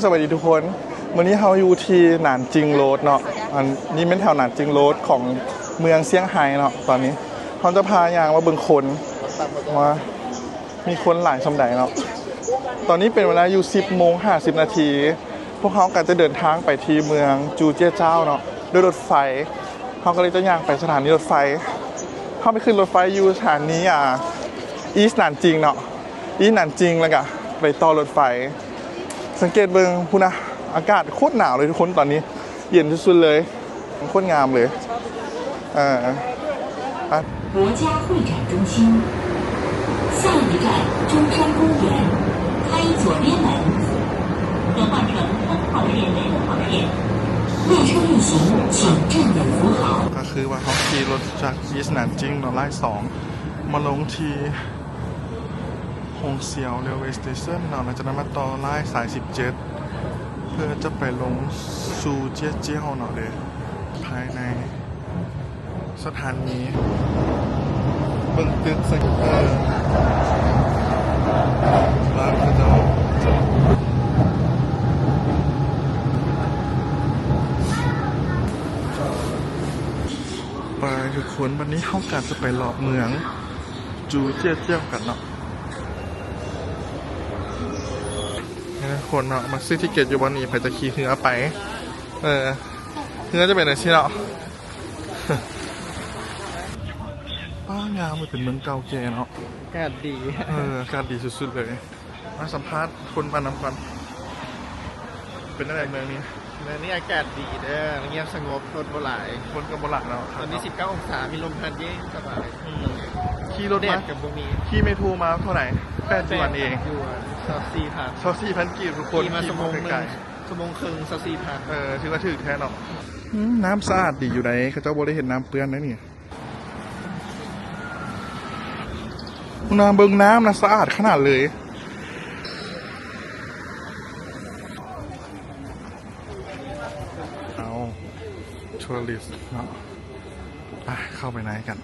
ສະບາຍດີທຸກຄົນ, ມື້ນີ້ເຮົາຢູ່ທີ່ໜານຈິງໂຣດເນາະ, ອັນນີ້ແມ່ນແຖວໜານຈິງໂຣດຂອງເມືອງຊຽງໄຮ້ເນາະ. ຕອນນີ້ເຮົາຈະພາຍ່າງມາເບິ່ງຄົນວ່າມີຄົນຫຼາຍສ່ຳໃດເນາະ. ຕອນນີ້ເປັນເວລາຢູ່ສິບໂມງຫ້າສິບນາທີ, ພວກເຮົາກໍຈະເດີນທາງໄປທີ່ເມືອງຈູເຈຍເຈົ້າເນາະ ດ້ວຍລົດໄຟ. ເຮົາກໍເລີຍຈະຍ່າງໄປສະຖານີລົດໄຟ. ເຮົາໄປຂຶ້ນລົດໄຟຢູ່ສະຖານີ ອ່າ ອີສໜານຈິງເນາະ, ອີສໜານຈິງ ແລ້ວກໍໄປຕໍ່ລົດໄຟ. ສັງເກດເບິ່ງພຸ້ນນະ, ອາກາດໂຄດໜາວເລີຍທຸກຄົນ, ຕອນນີ້ເຢັນສຸດໆເລີຍ, ໂຄດງາມເລີຍ. ເອີ 国家会展中心，下一站中山公园，开左边门，转换乘三号线、四号线。列车运行，请正眼扶好。 ກໍຄືວ່າເຮົາຂີ່ລົດຈາກອີສໜານຈິງເນາະ, ລາຍສອງ ມາລົງທີ່ຫົງຊຽວເຣວເວສະເຕເຊິນເນາະ, ຫຼັງຈາກນັ້ນມາຕໍ່ລາຍສາຍສິບເຈັດ ເພື່ອຈະໄປລົງຊູເຈຍເຈ້ວເນາະເດ້. ພາຍໃນ ສະຖານີ ເບິ່ງຕຶກສັງເກດຮ້ານເຂົາເຈົ້າ. ໄປທຸກຄົນ, ບັດນີ້ເຮົາກໍຈະໄປເລາະເມືອງຈູເຈຍເຈ້ວກັນເນາະ. ນີ້ນະທຸກຄົນເນາະ, ມາຊື້ທິກເກັດຢູ່ບ່ອນນີ້, ໃຜຈະຂີ່ເຮືອໄປ. ເອີ ເຮືອຈະເປັນຈັ່ງຊີ້ເນາະ. ປ້າງາມ, ມັນເປັນເມືອງເກົ່າແກ່ເນາະ. ອາກາດດີ. ເອີ ອາກາດດີສຸດໆເລີຍ. ມາສຳພາດຄົນບ້ານນຳກັນ. ເປັນຈັ່ງໃດເມືອງນີ້? ເມືອງນີ້ອາກາດດີເດີ, ງຽບສະຫງົບ, ຄົນບໍ່ຫຼາຍ. ຄົນກໍບໍ່ຫຼາຍເນາະ. ຕອນນີ້ສິບເກົ້າອົງສາ, ມີລົມພັດເຢັນສະບາຍ. ອືມ ຂີ່ລົດມາ ແດດກໍບໍ່ມີ. ຂີ່ເມໂທມາເທົ່າໃດ? ແປດຢວນເອງ. ຢວນ ຊາວສີ່ພັນ. ຊາວສີ່ພັນກີບທຸກຄົນ. ຂີ່ມາຊົ່ວໂມງໜຶ່ງ. ໄກ ຊົ່ວໂມງເຄິ່ງ ຊາວສີ່ພັນ. ເອີ ຖືວ່າຖືກແທ້ເນາະ. ອືມ ນ້ຳສະອາດດີຢູ່ໃດ໋, ເຂົາເຈົ້າບໍ່ໄດ້ເຮັດນ້ຳເປື້ອນໃດ໋ນີ້. ນາເບິ່ງນ້ຳນະ ສະອາດຂະໜາດເລີຍ. ເອົາ tourist ເນາະ, ໄປ ເຂົ້າໄປໃນກັນ.